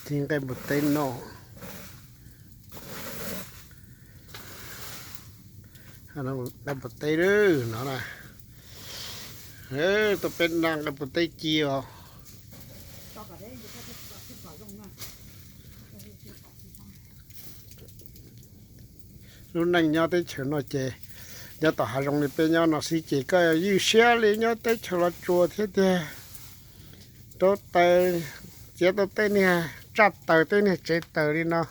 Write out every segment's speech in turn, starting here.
Nqaij npua teb no, nqaij npua teb no na, tuaj peb noj nqaij npua teb ci os. Lub neej nyob teb chaws no ces nyob tom hav zoov li peb nyob no xwb ces koj ywj siab li nyob teb chaws Los Tsuas thiab tiag. Rauv taws, txiav tau tej niag tsaj taws tej niag tsev taws li no.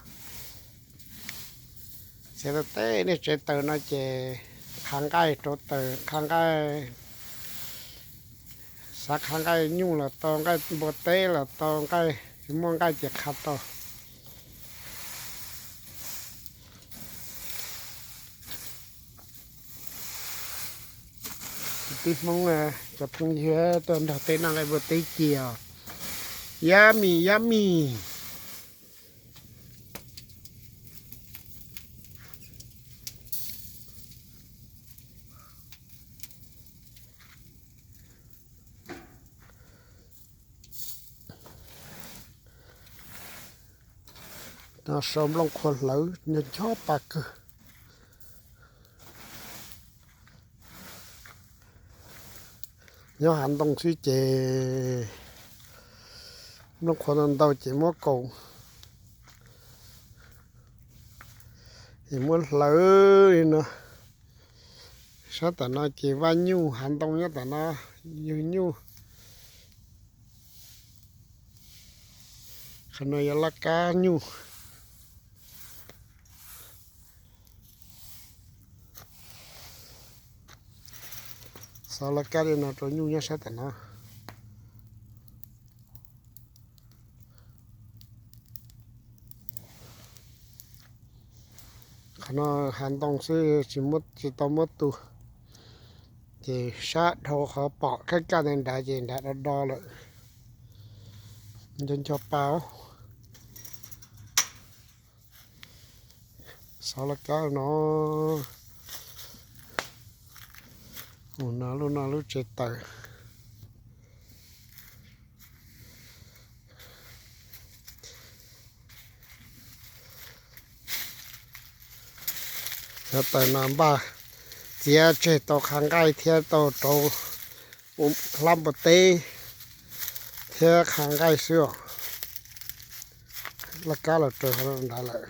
Txiav tau tej niag tsev taws no ces qhav nqaij rauv taws qhav nqaij, xav qhav nqaij nyuj los tau, nqaij npua teb los tau, nqaij, muaj nqaij ces qhav tau. Tib Hmoob, cov phooj ywg tuaj nrog peb noj nqaij npua teb ci os. Yummy, yummy. No sau nplooj qhuav hlawv ncho ncho pa kawg. Nyob hav ntoo xwb ces nplooj qhuav ntau ntau ces muab kaus, es muab hlawv li no. Sab tom no ces vaj nyuj, hav ntoo nyob tom no, yug nyuj. Qhov no yog laj kab nyuj. Xov laj kab li no rau nyuj nyob sab tom no. Qhov no hav ntoo xwb tsis tau muab tu, ces sab dhau qhov pom kaj kaj ntawd nrad ces nrad do do lawm. Nco nco pa. Xov laj kab no, mus no lub no lub tsev taws. Cov taws no npaj txiav tseg tau qhav nqaij thiab tau rauv hlab npua teb thiab qhav nqaij xwb os. Laj kab los raws nrad lawm.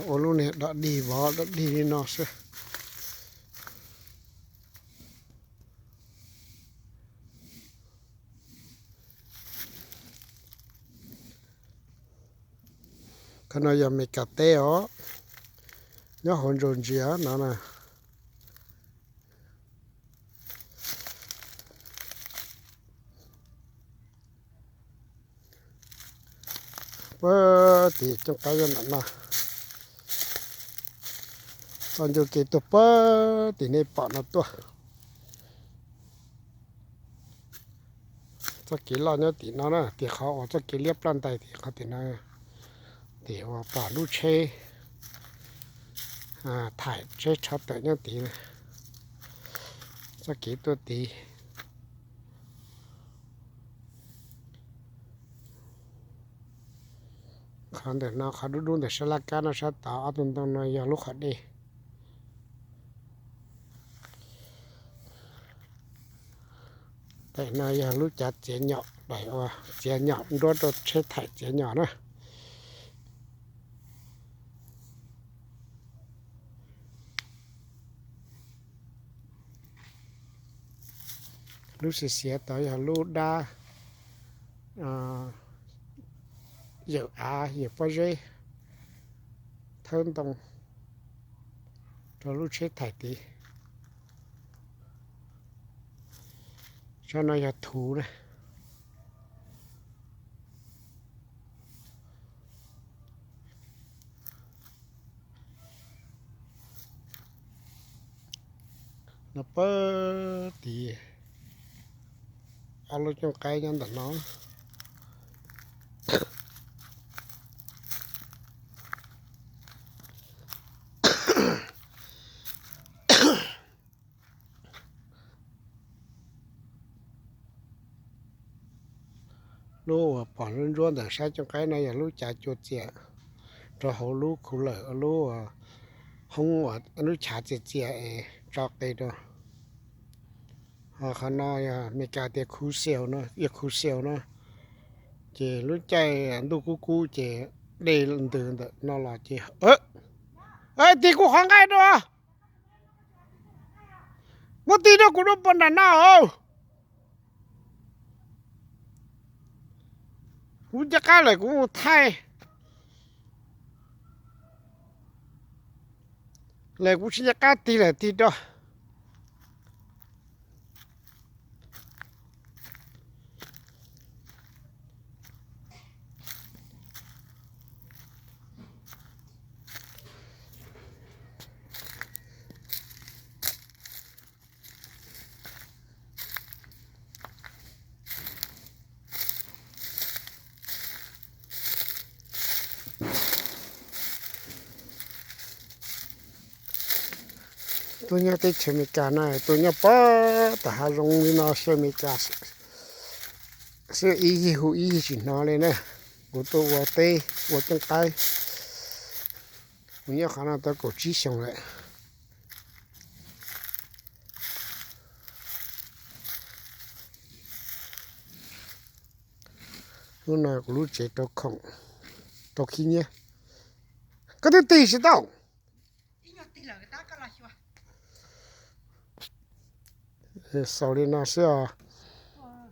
Ua lub niag dog dig vov dog dig li no xwb. Qhov no yog Mes Kas teb os, nyob hauv ntsaus ntsia no na. Puag tim cooj qaib nyob ntawm no, txoj ncauj ke tuaj puag tim nej pom no tuaj. Txoj kev loj nyob tim no na, tim qhov uas txoj kev liab ploj ntais tim qhov tim no, tim uas pom lub tsheb thaim tsheb tshov tawm nyob tid. Txoj kev tuaj tid. Qhov ntawm no qhov dub dub ntawm sab laj kab no sab tod ob tug ntoo no yog lub qhov dej. Tam no yog lub cav txiav nyom, daim uas txiav nyom nruab rau tsheb thaim txiav nyom na. Lub xiav xiav tod yog lub dab yawm av yawm pob zeb thawb ntoo rau lub tsheb thaim tid. Sab no yog thuv na. No puag tid ob lub cooj qaib nyob ntawm no. Lub uas pom ntsuab ntsuab ntawm sab cooj qaib no yog lub cav cua txias rau hauv lub khu lawm, lub hoob uas lub chav txias txias es tso qe rau. Ho qhov no yog Meskas tias khu xel no, yog khu xel no. Ces lub caij ntuj kub kub ces dej ntws ntawm no los ces, tig kuv qhov nqaij rau, muab tig rau kuv rau puag nram no os. Kuv nco qab lawm kuv mus thaij. Lawm kuv tsis nco qab tig lawm tig rau. Tuaj nyob teb chaws Amelikas no, tuaj nyob pem tom hav zoov li no xyov Amelikas xwb, ib yig hu ib yig tsis hnov li na. Kuv tuaj ua teb ua cooj qaib, kuv nyob qhov no tau kaum tsib xyoos lawm. Lub no kuv lub tsev rau khoom, rau khib nyiab. Koj twb tig tsis tau. Xaus li no xwb os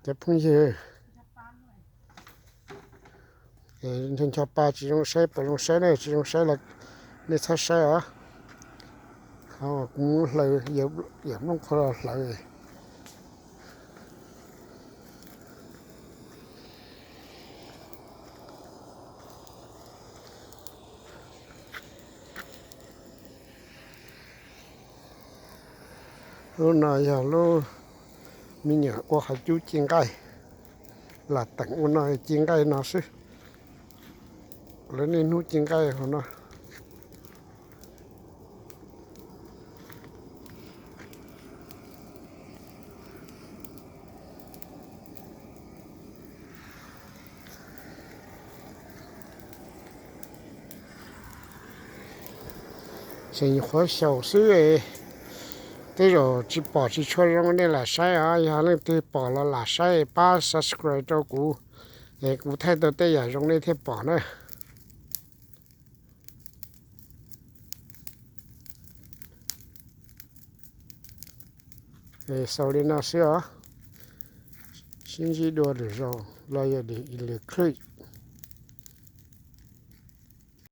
cov phooj ywg. Ncho ncho pa tsis zoo saib, puas zoo saib ne? Tsis zoo saib los nej txhob saib os. Kuv mus hlaws, yawm nplooj qhuav los hlawv. Lub no yog lub me nyuam ua qhov cub ci nqaij, lam teem ua no ci nqaij no xwb. Lawv niaj hnub ci nqaij hauv no. Tseem nyuam qhuav xyaum xwb, tej zaum tsis pom tsis tshua zoo nej lam saib os. Yog leej twg pom los lam saib pab subscribe rau kuv, es kuv thaij tau tej yam zoo nej thiaj pom na. Xaus li no xwb os. Sib ntsib dua lwm zaus los yog lwm clip.